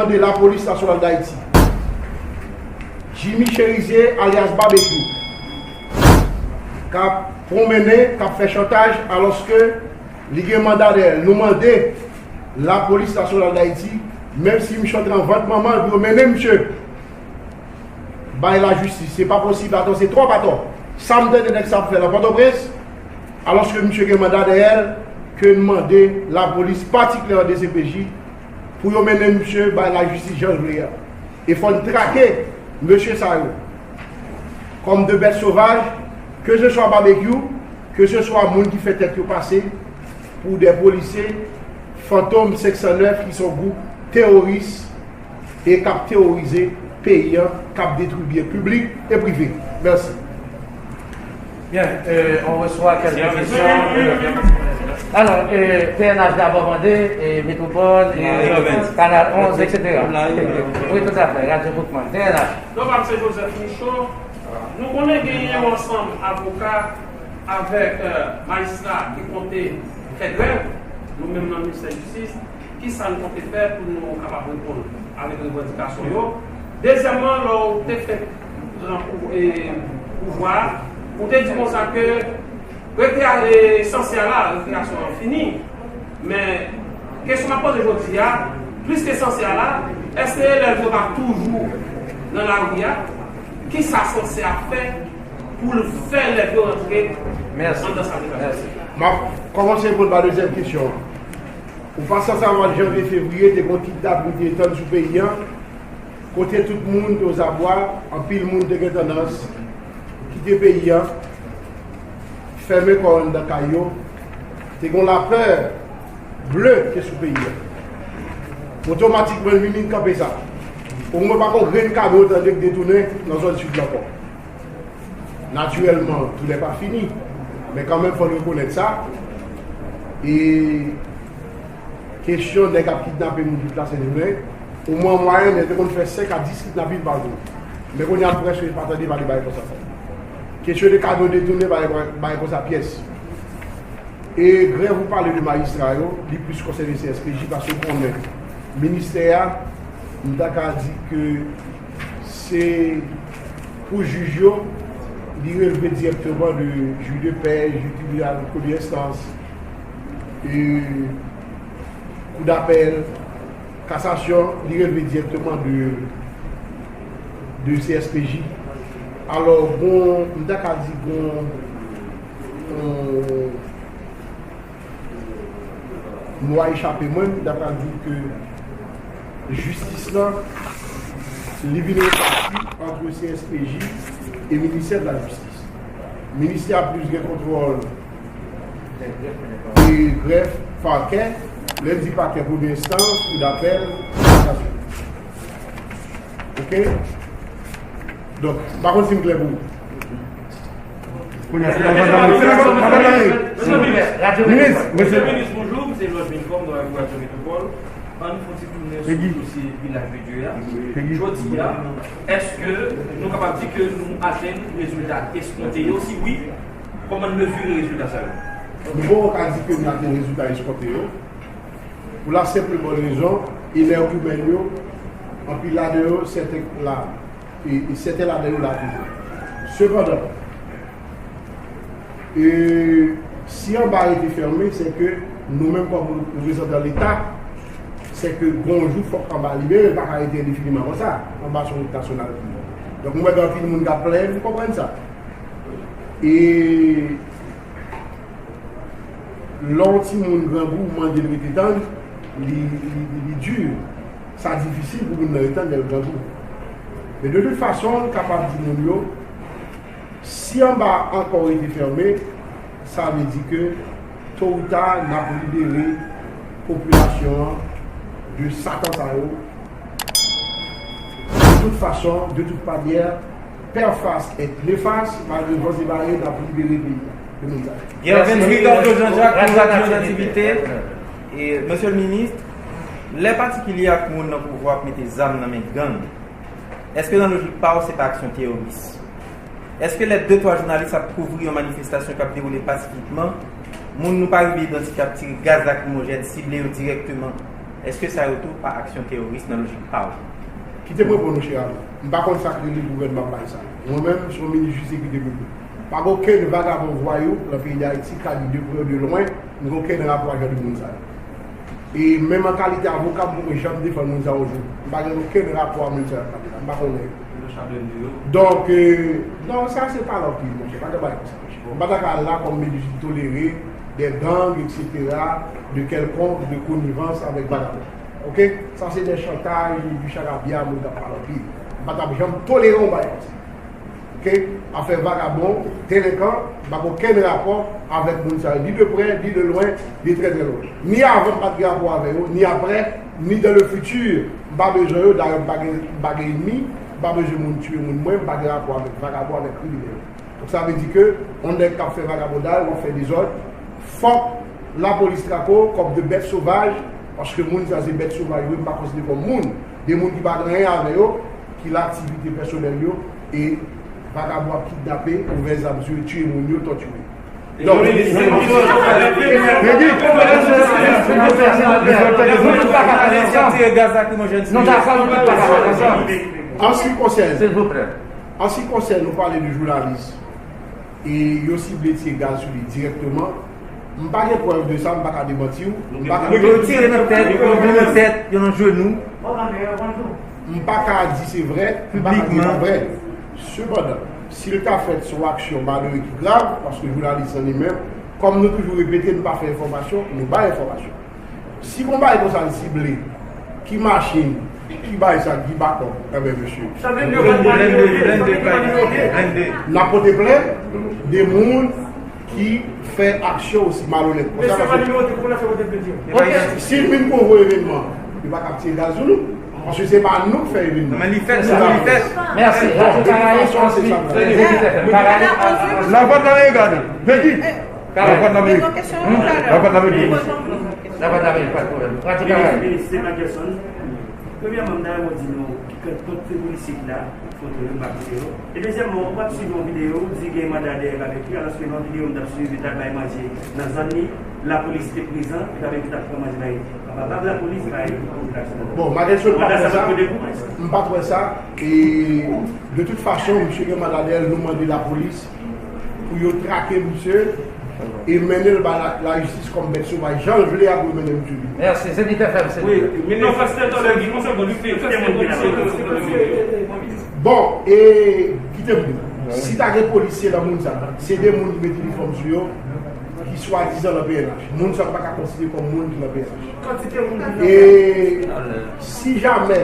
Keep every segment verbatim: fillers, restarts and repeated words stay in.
de Lapolis Nasyonal Dayiti, Jimmy Cherizier, alyas Babekyou, k ap pwonmennen, k ap fè chantaj, alòske li gen manda dèyè l. Nou mande Lapolis Nasyonal Dayiti, menm si misye antre an vant manman l, pou yo mennen misye bay lajistis. Se pa posib, atò, se twòp atò. Sa m tande nèg sa ap fè nan Pòtoprens, alòske misye gen manda dèyè l, ke n mande lapolis, patikilyèman D C P J, pou yo mennen misye bay lajistis jan l vle a. E fò n trake mesye sa yo kòm de bèt sovaj, ke se swa Babekyou, ke se swa moun ki fè tèt yo pase pou de polisye Fantom senk san nèf ki se yon gwoup teworis e k ap teworize peyi an, k ap detwi byen piblik e prive. Mèsi. Bien, euh, on reçoit quelques questions. Alors, euh, P N H d'abord mandé, et Métropole, et Canal onze, et cetera. Oui, tout à fait, Radio Boukman, P N H. Non, pa m se Joseph Michaud. Nou konnen genyen yon ansanm avoka avèk, euh, majistra ki konte fè grèv, nou menm nan ministè jistis, ki sa n konte fè pou nou kapab reponn avèk revandikasyon yo? Dezyèmman, lè w te fenk pran pou, e, pouvwa a, ou te di konsa ke rekrea-, e, sanse a la, rekreasyon an fini. Men, kesyon m ap poze jodi a, plis ke sanse a la, èske elèv yo pa toujou nan lari a? Kisa sanse a fè pou l fè elèv yo rantre anndan sa rekreasyon? M ap kòmanse reponn pa dezyèm kesyon an. Ou pa sanse a mwa janvye, fevriye, te gen yon kidnapin ki te tann sou peyi a, kote tout moun te ozabwa, anpil moun te gen tandans kite peyi a, fèmen kò yo anndan kay yo, te gen yon lapè ble ki te sou peyi a. Otomatikman, m vin kanpe sa. Omwen pa gen yon grenn kamyon tande k detounen nan zòn sid la ankò. Natirèlman, tout n'est pas fini. Men kanmenm, fò n rekonèt sa. E kesyon nèg ap kidnape moun ki plase jounen, omwen an mwayèn, yo te konn fè senk a dis kidnapin pa jou. Men kounye a, m prèske pa tande pale bagay konsa. Kesyon de kamyon detounen, bagay, bagay konsa pyès. E grèv ou pale de majistra yo, li plis konsène C S P J, paske ou konnen ministè a, m ta ka di ke se pou jij yo, li relve dirèkteman de jij de pè, jij tribinal premye enstans, e kou dapèl, kasasyon, li relve dirèkteman de, de C S P J. Alò, bon, m ta ka di, bon, on, mo a echape mwen, m ta pral di ke jistis lan, li vin repati ant C S P J e ministè de la jistis. Ministè a plis gen kontwòl e grèf, pakè, lè m di pakè, premye enstans, kou dapèl, kasasyon. Oke? Donk, m pa konn si m klè pou ou. Kounye a, se nan vann nan, se nan vann nan. Minis, mesye. Mesye Minis, bonjou, m se Georges Milcom, nan Radio Métropole. Ann fè yon ti tounen sou dosye Vilaj de Dye a. Jodi a, èske nou kapab di ke nou atenn rezilta eskonte yo? Si wi, kòman n mezire rezilta sa yo? Nou poko ka di ke n atenn rezilta eskonte yo. Pou la senp e bòn rezon, erè imèn yo, anpil ladan yo, sèten la, e, e sèten ladan yo la toujou. Sepandan, e, si anba rete fèmen, se ke nou menm kòm reprezantan Leta, se ke gon jou fòk anba libere, li pa ka rete endefiniman konsa, anba se yon wout nasyonal ki ye. Donk, mwen wè gen anpil moun k ap plenyen, m konprann sa. E lè yon timoun grangou, ou mande l rete tann, li, li, li, li di. Sa difisil pou moun nan ret tann lè l grangou. Men de tout fason, m kapab di moun yo, si anba ankò rete fèmen, sa vle di ke to ou ta, n ap libere popilasyon an de satan sa yo. De tout fason, de tout manyè, pè fas èt nefas, malgre van e marè, n ap libere peyi a. Gen venntuit André Jean-Jacques pou rann yo nan divite. E, Mesye le Minis, lè patikilye ak moun nan pouvwa ap mete zam nan men gang, èske nan lojik pa w se pa aksyon teworis? Èske lè de twa jounalis ap kouvri yon manifestasyon k ap dewoule pasifikman, moun nou pa rive idantifye ap tire gaz lakrimojèn sible yo dirèkteman Èske sa yo tou pa aksyon teworis nan lojik pa w? Kite m reponn ou, chè ami. M pa konn sa k rele gouvènman bay sa. Mwen menm, m se yon minis jistis ki te mete. Pa gen okenn vagabon vwayou nan peyi Dayiti, ka di de prè de lwen, m gen okenn rapò ak jan de moun sa yo. E menm an kalite avoka, m poko janm defann moun sa yo yon jou. M pa gen okenn rapò ak moun sa yo. M pa konnen yo. Donk, euh, non, sa se pale anpil, monchè. Pa gen bagay konsa, monchè. M pa ta ka al la kòm minis ki tolere des gangs, et cetera, de quelconque, de connivence avec vagabond. Ok? Sa se des chantages, du charabia, moun k ap pale anpil. M pa t ap janm tolere yon bagay konsa. Ok? Afè vagabon, delenkan, m pa gen okenn rapò avèk moun sa yo, ni de prè, ni de lwen, ni trè, trè lwen. Ni avan m pa t gen rapò avè yo, ni aprè, ni dans le futur, m pa bezwen yo, dayè m pa gen, m pa gen enmi, m pa bezwen moun tiye moun mwen, m pa gen rapò avèk vagabon, avèk kriminèl. Donk sa vle di ke yon nèg k ap fè vagabondaj, w ap fè dezòd, fòk lapolis trake w kòm de bèt sovaj, paske moun sa se bèt sovaj yo ye, m pa konsidere kòm moun. De moun ki pa gen anyen avè yo, ki laktivite pèsonèl yo, e vagabon ap kidnape, ouvè zam sou yo, tiye moun yo, tòtire. Donk, An se ki konsène, an se ki konsène, nou pale de jounalis, e yo sible tire gaz sou li dirèkteman. M pa gen prèv de sa, m pa ka demanti w. M pa ka Yo tire nan tèt, yo nan tèt, yo nan jenou. M pa ka di se vrè, m pa ka di pa vrè. Sepandan, si l ta fèt sou aksyon malere ki grav, paske jounalis lan li menm, kòm nou toujou repete, nou pa fè enfòmasyon, nou bay enfòmasyon. Si gon bagay konsa l sible, ki machin, ki bay sa, ki baton, enben mesye. Sa vle di yo pa t Blende, blende, blende, blende. N ap pote plent de moun ki fè aksyon osi malonèt konsa. Mesye pa nimewo de pou n ap fè pote plent yo. Ok, si l vin konvoye evènman, li pa ka ap tire gaz sou nou. Paske se pa nou k fè evènman. Men li fèt, li fèt. Mèsi. Bon, de tout fason, se sa. Lavwadlamerik, gade. Peggy. Lavwadlamerik. Lavwadlamerik. Lavwadlamerik, pa de pwoblèm. Radyo Karayi. Minis, minis, se Makelson. Premyèman, m ta renmen di nou, ke tout polisye ki la, foto yo, m pa kite yo. E dezyèmman, ou pa t swiv yon videyo, ou di gen manda dèyè babekyu, alòske nan videyo m t ap swiv, li t al bay manje nan zòn li, lapolis te prezan, li t ap, li t ap pran manje bay papa bab lapolis, bay popilasyon. Bon, Makelson pa kwè sa. M pa t wè sa. E de tout fason, misye gen manda dèyè l, nou mande lapolis pou yo trake misye e mennen l ba la, lajistis kòm bèt sovaj, jan l vle a pou yo mennen misye vini. Mèsi. Se li te fè m, se li. Wi, men non, fè se tande ki konsènan li, fè se polisye. Bon, e kite m di w, si ta gen polisye nan moun sa, se de moun ki mete inifòm sou yo, ki swadizan nan P N H. Moun sa pa ka konsidere kòm moun ki nan P N H. E si jamè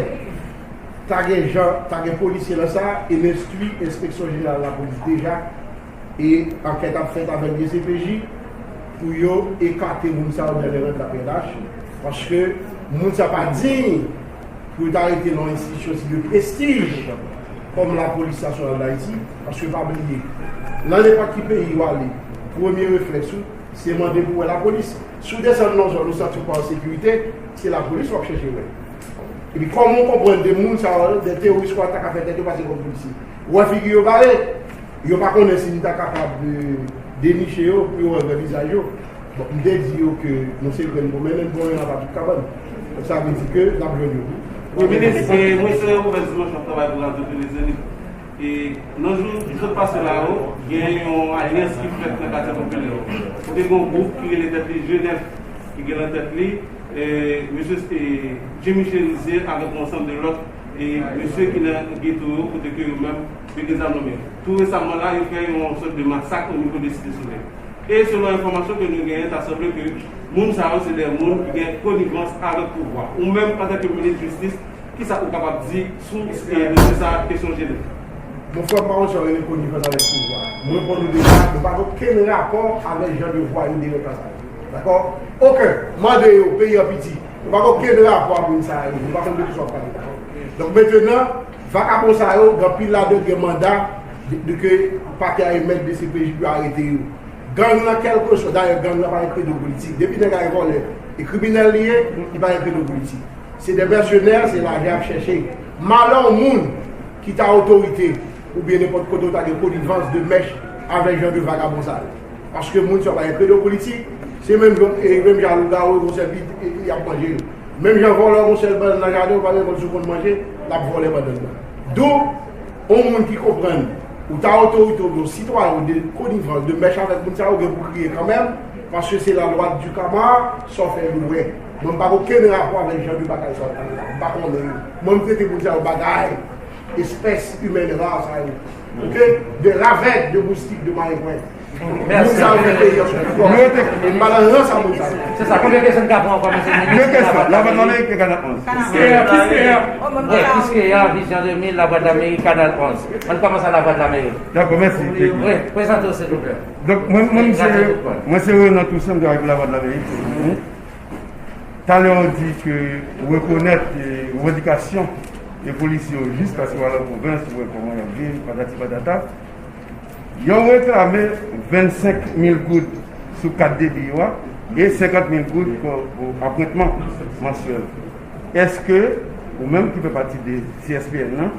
ta gen jan, ta gen polisye nan sa, e n enstwi Enspeksyon Jeneral Lapolis deja, e ankèt ap fèt avèk D C P J pou yo ekate moun sa yo nan rèd la P N H, paske moun sa pa diy pou yo ta rete nan yon enstitisyon si de prestij kòm Lapolis Nasyonal d Ayiti, paske pa bliye, nan nenpòt ki peyi w ale, premye reflèks ou, se mande pou wè lapolis. Si w desann nan zòn ou santi w pa an sekirite, se lapolis w ap chèche wè. Epi kòman w konprann de moun sa yo, de teworis konsa ta ka fè tèt yo pase kòm polisye? Ou wè figi yo bare, yo pa konnen si n ta kapab, euh, deniche yo pou yo wè vrè vizaj yo. Bon, m te di yo ke nou se grenn pwomennen, n pwomennen anba tout kabann. Donk sa vle di ke n ap jwenn yo. Wi, minis, e, mwen se Robert Dimanche, m ap travay pou Radyo Tele Zenith. E nan jou ki sot pase la yo, gen yon alyans ki fèt nan katye popilè yo. Kote gen yon gwoup ki rele tèt li G nèf, ki gen nan tèt li, e, mesye, e, Jimmy Cherizier avèk yon ansanm de lòt, e, mesye ki nan geto yo, kote ke yo menm, yo gen zam nan men yo. Tou resaman la, yo fè yon sòt de masak o nivo de Site Solèy. E selon enfòmasyon ke nou genyen, ta sanble ke moun sa yo se de moun ki gen konivans avèk pouvwa. Ou menm, antanke minis jistis, kisa ou kapab di sou, e, dosye sa a, kesyon G nèf? Mon frè, m pa konn sa yo rele konivans avèk pouvwa. Mwen reponn ou deja, nou pa gen okenn rapò avèk jan de vwayou delenkan sa yo. Dakò? Okenn. Mande yo, peyi an piti. Nou pa gen okenn rapò ak moun sa yo. Nou pa konn de kisa w ap pale la. Donk, mentenan, vakabon sa yo, gen anpil ladan yo gen manda de, de ke pakè a emèt, D C P J pou yo arete yo. Gang lan, kèlkeswa, dayè, gang lan pa gen kredo politik. Depi nèg la e vòlè, e kriminèl li ye, li pa gen kredo politik. Se de mèsenè, se lajan y ap chèche. Malè yon moun ki ta otorite, oubyen nenpòt kote w ta gen konivans de mèch avèk jan de vagabon sa yo. Paske moun sa yo pa gen kredo politik, se menm jan, e menm jan lougawou, e konsèpi, e, e, y ap manje yo. Menm jan vòlè yon sèl bannann nan jaden, ou pa menm konn si w konn manje, l ap vòlè bannann nan. Donk, yon moun ki konprann, ou ta otorite, ou byen sitwayen, ou de konivans, de mèch avèk moun sa yo, ou gen pou kriye kanmenm, paske se la loi du karma, sa w fè, ou dwe. Mwen, m pa gen okenn rapò avèk jan de bagay sa yo pale la. M pa konnen yo. Mwen, m trete moun sa yo bagay, espès imèn ra sa yo. Oke? De ravèg, de moustik, de marenpwen. Moun sa yo fè peyi an sou fò. M pa nan ran sa moun sa yo. Se sa, konbyen kesyon n ka pran ankò, mesye minis? De kesyon. Lavwadlamerik e Kanal onz. Wi, Kiskeya, Vizyon de mil, Lavwadlamerik, Kanal onz. Ann kòmanse ak Lavwadlamerik. Dakò, mèsi. Wi, prezante w, silvouplè. Donk, mwen, mwen, se, mwen, se Renan Toussaint, m travay pou Lavwadlamerik. Talè w di ke ou rekonèt, eh, revandikasyon de polisye yo jis paske w al an pwovens, ou wè kòman y ap viv, patati patata. Yo reklame vennsenk mil goud sou kat debi yo a e senkant mil goud pou, pou apwentman mansyèl. Èske ou menm ki fè pati de C S P N nan,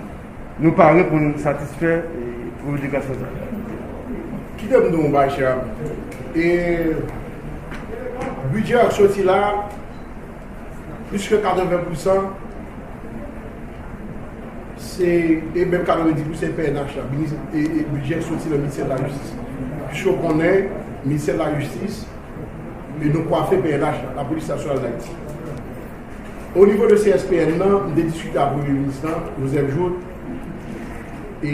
nou pare pou n satisfè, eh, revandikasyon sa yo? Kite m di w yon bagay, chè ami. E bidjè k soti la, plis ke katreven pousan, se, e menm katrevenndis pousan se P N H la, minis-, e, e bidjè k soti nan ministè de la jistis. Piske w konnen, ministè de la jistis, e nou kwafe P N H la, Lapolis Nasyonal d Ayiti. O nivo de C S P N nan, m te diskite ak premye minis lan, Joseph Jouthe, e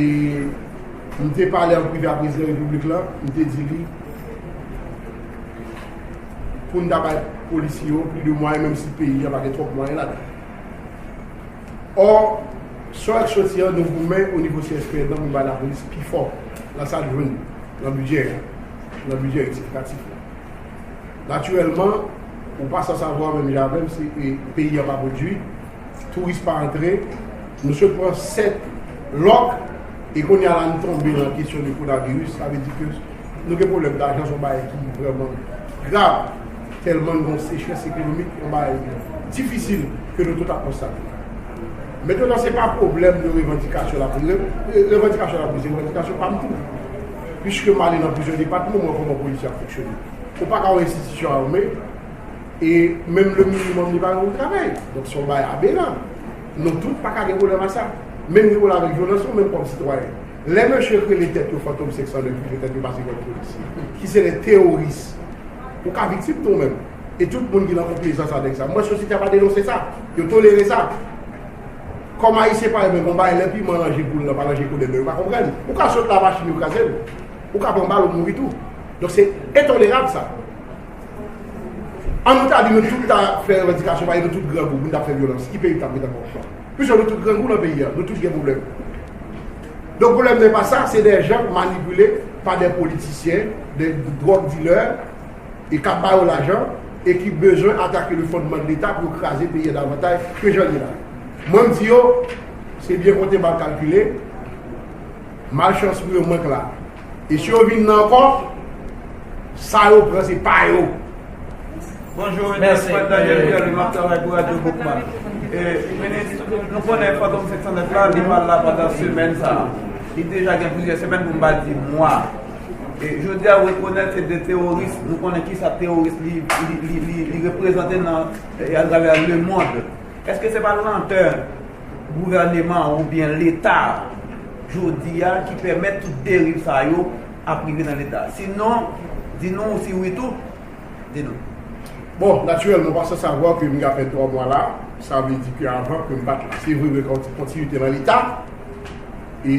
m te pale an prive ak prezidan repiblik la, m te di li, pou n ta bay polisye yo plis de mwayen, menm si peyi a pa gen twòp mwayen ladan. Ò, sa k soti an, nou goumen o nivo C S P N nan pou n bay lapolis pi fò nan sa l jwenn nan bidjè, nan bidjè rektifikatif la. Natirèlman, ou pa san savwa menm jan avè m, se, e, peyi an pa pwodui, touris pa antre, nou sot pran sèt lòk, e kounye a la nou tonbe nan kesyon de kowonaviris, sa vle di ke nou gen pwoblèm lajan, se yon bagay ki vrèman grav, tèlman nou gen yon sechrès ekonomik, yon bagay difisil ke nou tout ap konstate. Mentnan, se pa pwoblèm de revandikasyon la, re-, revandikasyon la, se revandikasyon pa m tou. Piske m ale nan plizyè depatman, m wè kòman polisye ap fonksyone. Ou pa ka wè enstitisyon ame, e menm le minimòm li pa gen pou travay. Donk, se yon bagay aberan. Nou tout pa ka gen pwoblèm a sa. Menm jan w avèk vyolans, ou menm kòm sitwayen. Lè mesye k rele tèt yo Fantom senk san nèf, ki fè tèt yo pase kòm polisye, ki se de teworis, ou ka viktim tou menm. E tout moun ki nan konplezans avèk sa. Mwen, sosyete a pa denonse sa. Yo tolere sa. Kòm Ayisyen pa renmen gon bagay, lè piman nan je poul nan, pa nan je koudèl nan, yo pa konprann. Ou ka sot la, machin yo kraze l. Ou ka pran bal, ou mouri tou. Donk, se entolerab sa. An nou ta di nou tout ta fè revandikasyon, parèy nou tout grangou, pou nou ta fè vyolans, ki peyi k t ap ret ankò? Piske nou tout grangou nan peyi a, nou tout gen pwoblèm. Donk, pwoblèm nan pa sa, se de jan manipile pa de politisyen, de drug dealers, e k ap ba yo lajan, e ki bezwen atake le fondman de Leta pou yo kraze peyi a davantaj ke jan l ye la. Mwen, m di yo, se byen konte, mal kalkile, malchans pou yo, mwen k la. E si yo vin nan ankò, sa yo pran se pa yo. Bonjou, mwen se Fred Daniel Pierre, m ap travay pou Radio Boukman. E, minis, nou konnen Fantom senk san nèf la, li pa la pandan semèn sa a. Li deja gen plizyè semèn, pou m pa di mwa. E jodi a, ou rekonèt se de teworis, nou konnen kisa teworis li, li, li, li, li reprezante nan, e, atravè lemonn. Èske se pa lantè gouvèneman oubyen Leta jodi a ki pèmèt tout deriv sa yo ap rive nan Leta? Sinon, di nou, si wi tou, di nou. Bon, natirèlman, ou pa san savwa ke m ka fè twa mwa la, sa vle di ke avan ke m pa t la. Se vre, gen yon ti kontinite nan Leta. E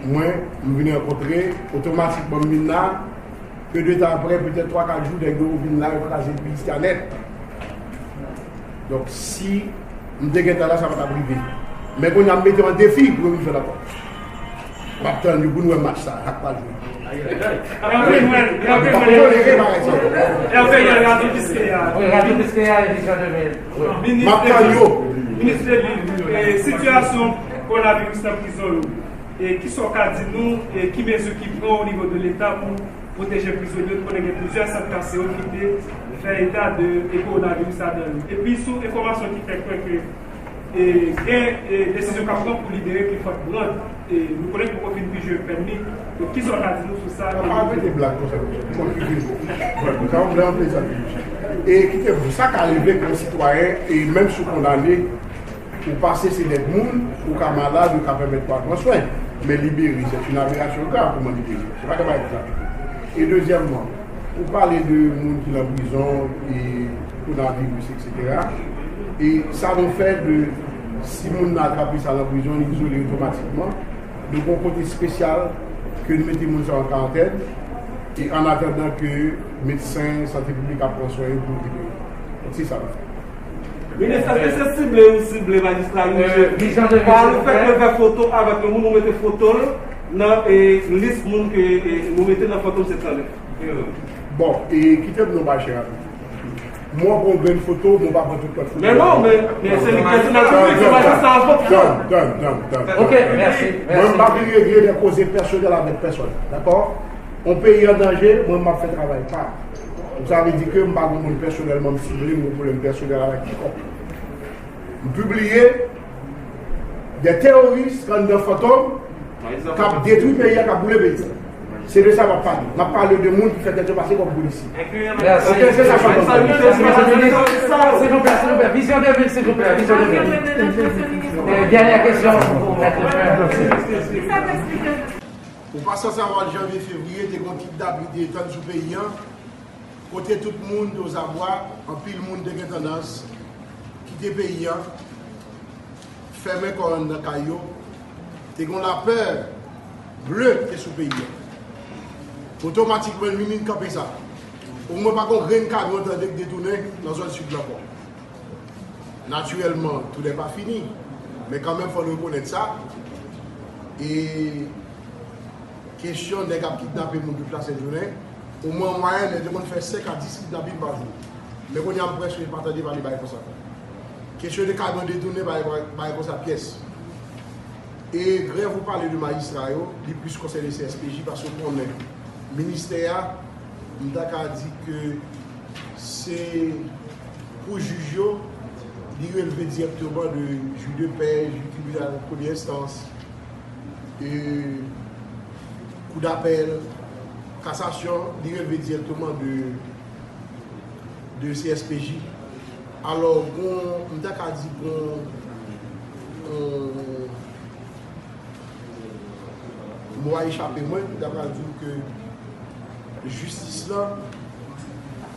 mwen, m vin rankontre, otomatikman m vin la, Ke de tan aprè, petèt twa, kat jou, nèg yo vin la, yo kraze peyi a nèt. Donk, si m te gentan la, sa pa t ap rive. Men kounye a, m mete yo an defi pou yo vin fè l ankò. M ap tann yo pou n wè match sa, sa k pral jwe. Hervé Noël, Hervé Noël. Hervé Noël, Radio Biscaya. Wi, Radio Biscaya, edisyon de mil. Wi. M ap tann yo. Minis Delille, e, sitiyasyon kowonaviris nan prizon yo, e, kisa w ka di nou, e, ki mezi ki pran o nivo de Leta pou pwoteje prizonye, nou konnen gen plizyè sant kase yo ki te fè eta de, e, kowonaviris ladan yo. Epi sou enfòmasyon ki fè kwè ke, e, gen, e, desizyon k ap pran pou libere Clifford Brandt, e, nou konnen poko fin pije pèn li. Donk, kisa w ka di nou sou sa? Pa repete blag konsa, mesye. Bon, ki vin bon. Bon, sa yon blan plezanti, mesye. E kite m di w, sa ka rive ke yon sitwayen, e menm si w kondane, ou pase se dèt moun, ou ka malad, ou ka pèmèt pa w pran swen. Men libere, c'est une aberration grave, kòman libere? Se pa yon bagay ki ka fèt. E dezyèmman, ou pale de moun ki nan prizon, e kowonaviris, et cetera. E sa nou fè de, si moun nan atrape sa nan prizon, li izole otomatikman. Nou gen yon kote espesyal ke nou mete moun sa yo an karantèn, e an atandan ke medsen sante piblik ap pran swen yo pou yo libere. Donk, se sa nou fè. Minis, èske se sible ou sible majistra yo, mesye? Vizyon de vil, silvouplè. Pa le fèt ke fè foto avèk yon moun, ou mete foto l nan, e, lis moun ke, e, nou mete nan Fantom sèt san nèf. Bon, e kite m di w yon bagay, chè ami. Mwen pran yon grenn foto, mwen pa pran tout lòt foto. Men non, men, men se li pèsonèl piblik, se majistra an fonksyon. Done, done, done, done. Ok, mèsi, mèsi. Mwen, m pa vin regle de koze pèsonèl avèk pèsonn, dakò? Yon peyi an danje, mwen, m ap fè travay pa m. Donk, sa vle di ke m pa gen moun pèsonèlman m sible, m gen pwoblèm pèsonèl avèk kikonk. M pibliye de teworis anndan Fantom k ap detwi peyi a, k ap boule peyi a. Se de sa m ap pale. M ap pale de moun ki fè tèt yo pase kòm polisye. Mèsi. Ok, se sa m ap pale. Silvouplè, silvouplè, silvouplè. Vizyon de vil, silvouplè. Vizyon de vil. E, dènyè kesyon. Ou pa sanse avwa janvye, fevriye, te gen yon kidnapin ki te detann sou peyi a. Kote tout moun te ozabwa, anpil moun te gen tandans kite peyi a, fèmen kò yo anndan kay yo, te gen yon lapè ble ki te sou peyi a. Otomatikman, li vin kanpe sa. Omwen pa gen yon grenn kamyon tande k detounen nan zòn sid la ankò. Natirèlman, tout n'est pas fini, men kanmenm, fò n rekonèt sa. E kesyon nèg ap kidnape moun tout lasent jounen, omwen an mwayèn, nèg yo konn fè senk a dis kidnapin pa jou. Men kounye a, m prèske pa tande pale bagay konsa. Kesyon de kamyon detounen, bagay, bagay konsa pyès. E grèv ou pale de majistra yo, li plis konsène C S P J, paske w konnen ministè a, m ta ka di ke se pou jij yo, li relve dirèkteman de jij de pè, jij tribinal premye enstans, e kou dapèl, kasasyon, li relve dirèkteman de, de C S P J. Alò, gon, m ta ka di gon, gon, mo a echape mwen, m ta pral di w ke jistis lan,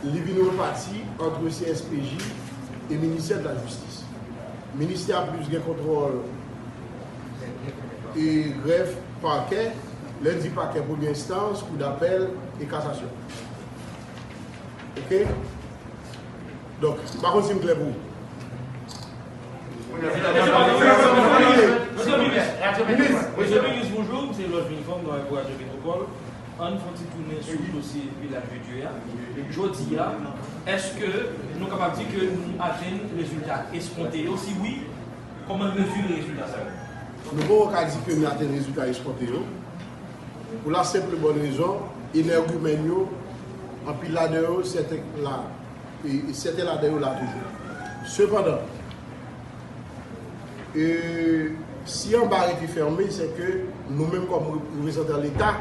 li vin repati ant C S P J e ministè de la jistis. Ministè a plis gen kontwòl e grèf, pakè, lè n di pakè, premye enstans, kou dapèl e kasasyon. Ok? Donk, m pa konn si m klè pou ou. Mesye Minis, Mesye Minis, bonjou, m se Lòj Minifòm, travay pou Radyo Metwopòl. Ann fè yon ti tounen sou dosye Vilaj de Dye a. Jodi a, èske nou kapab di ke nou atenn rezilta eskonte yo? Si wi, kòman n mezire rezilta sa yo? Nou poko ka di ke nou atenn rezilta eskonte yo. Pou la senp e bòn rezon, enèg imèn yo, anpil ladan yo, sèten la, e, e sèten ladan yo la toujou. Sepandan, e, si anba rete fèmen, se ke nou menm kòm reprezantan Leta,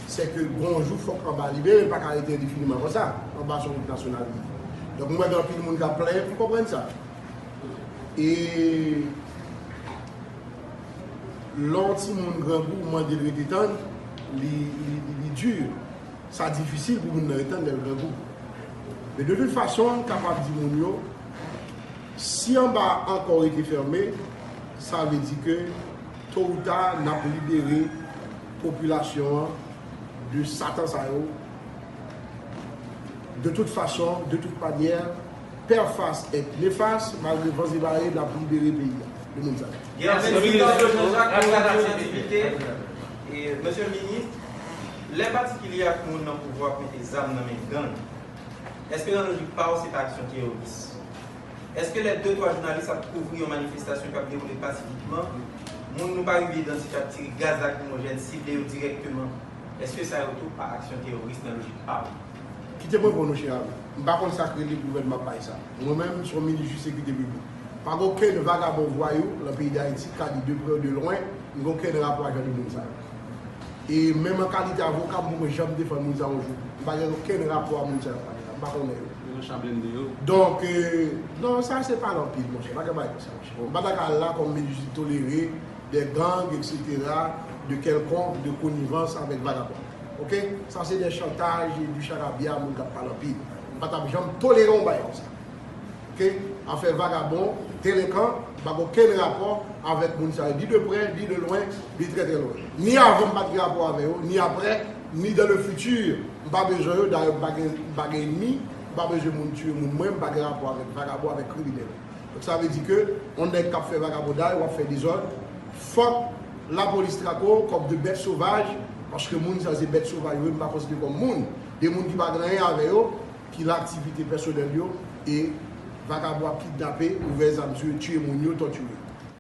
se ke gon jou fòk anba libere, l pa ka rete endefiniman konsa, anba se yon wout nasyonal li ye. Donk, mwen wè gen anpil moun k ap plenyen pou konprann sa. E lè yon timoun grangou, ou mande l rete tann, li, li, li, li di, sa difisil pou moun nan ret tann lè l grangou. Men de tout fason, m kapab di moun yo, si anba ankò rete fèmen, sa vle di ke to ou ta, n ap libere popilasyon an de satan sa yo. De tout fason, de tout manyè, pè fas et nefas, malgre van e marè, n ap libere peyi a de moun sa yo. Gen anpil sitwayen Jean-Jacques pou yon aktivite. E, mesye minis, lè patikilye ak moun nan pouvwa ap mete zam nan men gang, èske nan lojik pa w se pa aksyon teworis? Èske lè de twa jounalis ap kouvri yon manifestasyon k ap dewoule pasifikman, moun nou pa rive idantifye ap tire gaz lakrimojèn, sible yo dirèkteman, èske sa yo tou pa aksyon teworis nan lojik pa w? Kite mwen reponn ou, chè ami. M pa konn sa k rele gouvènman bay sa. Mwen menm, m se yon minis jis e sekirite piblik. Pa gen okenn vagabon vwayou nan peyi Dayiti k ka di de prè ou de lwen, m gen okenn rapò a jan de moun sa yo. E menm an kalite avoka, m poko janm defann moun sa yo yon jou. M pa gen okenn rapò a moun sa yo, m pa konnen yo. Chan blende yo. Donk, euh, non, sa se pale anpil, monchè. Pa gen bagay konsa, monchè. M pa ta ka al la kòm minis di tolere des gangs, et cetera, de quelconque, de connivence avec vagabond. Ok? Sa se de chantaj e du charabia, moun k ap pale anpil. M pa t ap janm tolere yon bagay konsa. Ok? Afè vagabon, delenkan, pa gen okenn rapò avèk moun sa yo, ni de prè, ni de lwen, ni trè trè lwen. Ni avan m pa t gen rapò avè yo, ni aprè, ni dans le futur, m pa bezwen yo, dayè m pa gen, m pa gen enmi, m pa bezwen moun tiye moun mwen, m pa gen rapò avèk vagabon, avèk kriminèl. Donk sa vle di ke yon nèg k ap fè vagabonday, w ap fè dezòd, fòk lapolis trake w kòm de bèt sovaj, paske moun sa se bèt sovaj yo, m pa konsidere kòm moun. De moun ki pa gen anyen avè yo, ki nan aktivite pèsonèl yo, e vagabon ap kidnape, ouvè zam sou yo, tiye moun yo, tòtire yo.